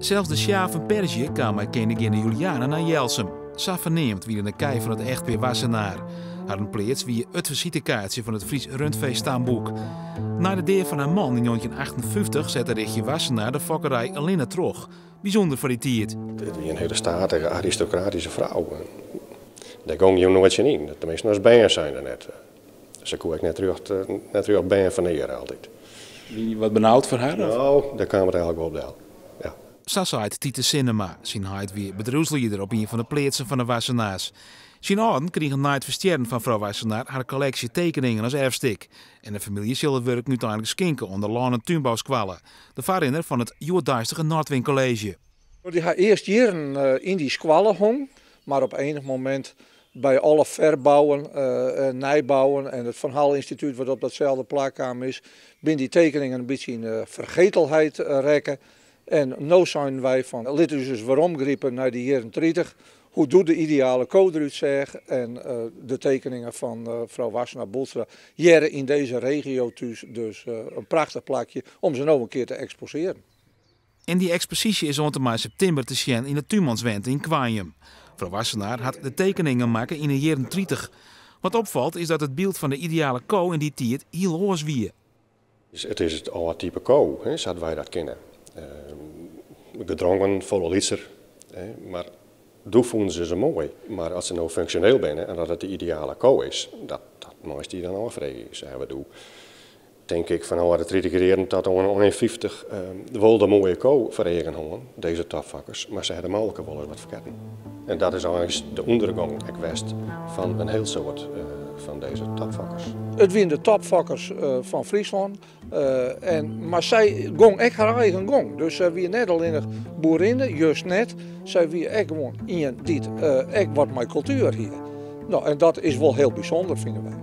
Sels de Sjaah fan Perzië kaam mei keninginne Juliana nei Jelsum. Sa ferneamd wiene de kij fan it echtpear Wassenaar. Harren pleats wie it fisitekaartsje fan it Fries Rundveestamboek. Nei de dea fan har man yn 1958 sette Rigtje Wassenaar de fokkerij allinne troch. Bysûnder foar dy tiid. It wie in hiele statige, aristokratyske frou. Dêr gong je noait tsjin yn. Teminsten as bern zijnde net. Se koe ek net rjocht, net rjocht bern ferneare altyd. Wie je wat benaud foar har? No, dêr kaam it eigenlik wol op del. Ja. Sa seit Titus Sinnema. Syn heit wie bedriuwslieder op ien fan de pleatsen fan de Wassenaars. Syn âlden krigen nei it ferstjerren fan frou Wassenaar har kolleksje tekeningen as erfstik. En de famylje sil it wurk úteinlik skinke oan de Lân en Túnbouskoalle, de foarrinner fan it hjoeddeistige Nordwin Kolleezje. Dy ha earst jierren yn dy skoalle hong, mar op enig momint by alle ferbouwen en nijbouwen en it Van Hall Ynstitút wat op datselde plak kaam is, binne dy tekeningen in bytsje yn de fergetelheid rekke. En no seinen wy fan lit ús ris weromgripe nei de jierren 30, hoe doe de ideale ko derút seach en de tekeningen fan frou Wassenaar-Boelstra hearre yn dizze regio thús, dus in prachtich plakje om se no in kear te eksposearen. En dy eksposysje is oant en mei septimber te sjen yn de Túnmanswente yn Koarnjum. Frou Wassenaar hat de tekeningen makke yn de jierren 30. Wat opfalt is dat it byld fan de ideale ko yn dy tiid hiel oars wie. It is it âld type ko, sa't wy dat kinne. Gedrongen, folle lytser, mar doe fûnen se se moai. Mar as se no funksjoneel binne en dat it de ideale ko is, dat meist dy dan ôffreegje. Se hawwe doe, tink ik, fan ôf de tritiger jierren tot oan ein 50 wol de moaie ko foar eagen hân, dizze topfokkers, mar se ha de molke wolris wat fergetten. En dat is eins de ûndergong ek west fan in hiel soad fan dizze topfokkers. It wiene de topfokkers fan Fryslân, en, mar sy gong ek har eigen gong. Dus sy wie net allinnich boerinne, just net. Sy wie ek gewoan ien dy't ek wat mei kultuer hie. No, en dat is wol hiel bysûnder, fine wy.